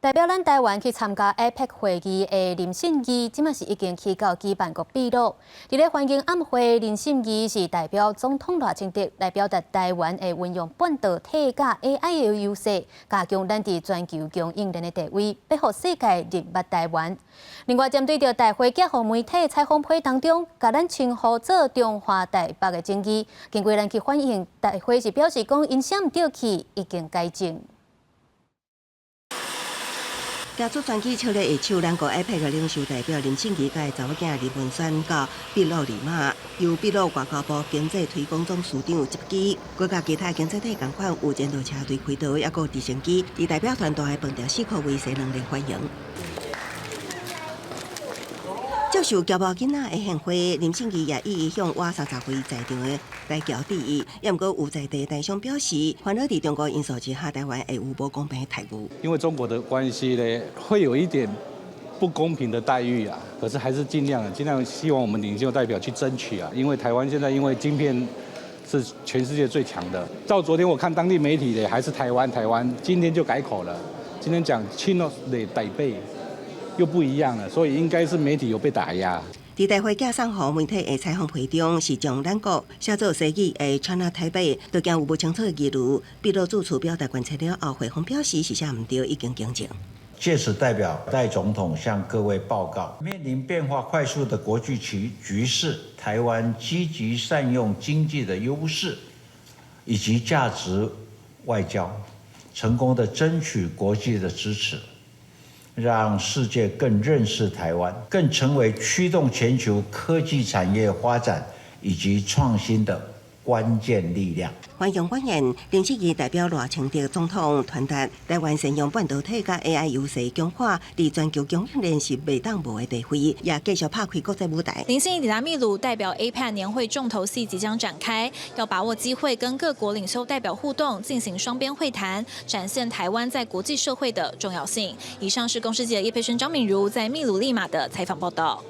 代表咱台灣去參加 APEC 會議的林信義，這馬是已經去到舉辦國秘魯。佇咧歡迎晚會，林信義是代表總統賴清德來表達台灣會運用半導體佮 AI 的優勢，加強咱佇全球供應鏈的地位，欲予世界認捌台灣。另外，針對著大會寄予媒體採訪批當中，共咱稱呼做中華台北的爭議，經過咱去反映，大會是表示講𪜶寫毋著去，已經改正。行出專機笑咧下手，咱國 APEC 的領袖代表林信義佮查某囝林文萱到秘魯利馬，由秘魯外交部經濟推廣總司長接機，閣佮其他經濟體仝款有戰鬥車隊開道，抑閣有直升機，佇代表團大的飯店四箍圍西兩連歡迎。接受僑胞囡仔的獻花，林信義也一一向倚30位在場的台僑致意。也毋過有在地台商表示，煩惱佇中國因素之下，台灣會有無公平的待遇。因為中國的關係呢，會有一點不公平的待遇啊。可是還是盡量盡量希望我們領袖代表去爭取啊。因為台灣現在因為晶片是全世界最強的。到昨天我看當地媒體的還是台灣台灣，今天就改口了，今天講 China 的台北。又不一樣了，所以應該是媒體有被打壓。佇大會寄送予媒體的採訪批中，是將咱國寫做西語的 China Taipei，都驚有無清楚的疑慮。秘魯住處表達關切了後，回訪表示是寫毋著，已經更正。借此代表代總統向各位報告，面臨變化快速的國際局勢，台灣積極善用經濟的優勢以及價值外交，成功的爭取國際的支持。讓世界更認識台灣，更成為驅動全球科技產業發展以及創新的關鍵力量。歡迎歡迎，林信義代表賴清德總統傳達台灣善用半導體佮 AI 優勢強化，佇全球供應鏈是袂當無的地位，也繼續拍開國際舞台。林信義抵達秘魯，代表 APEC 年會重頭戲即將展開，要把握機會跟各國領袖代表互動，進行雙邊會談，展現台灣在國際社會的重要性。以上是公視記者葉佩萱、張敏如在秘魯利馬的採訪報道。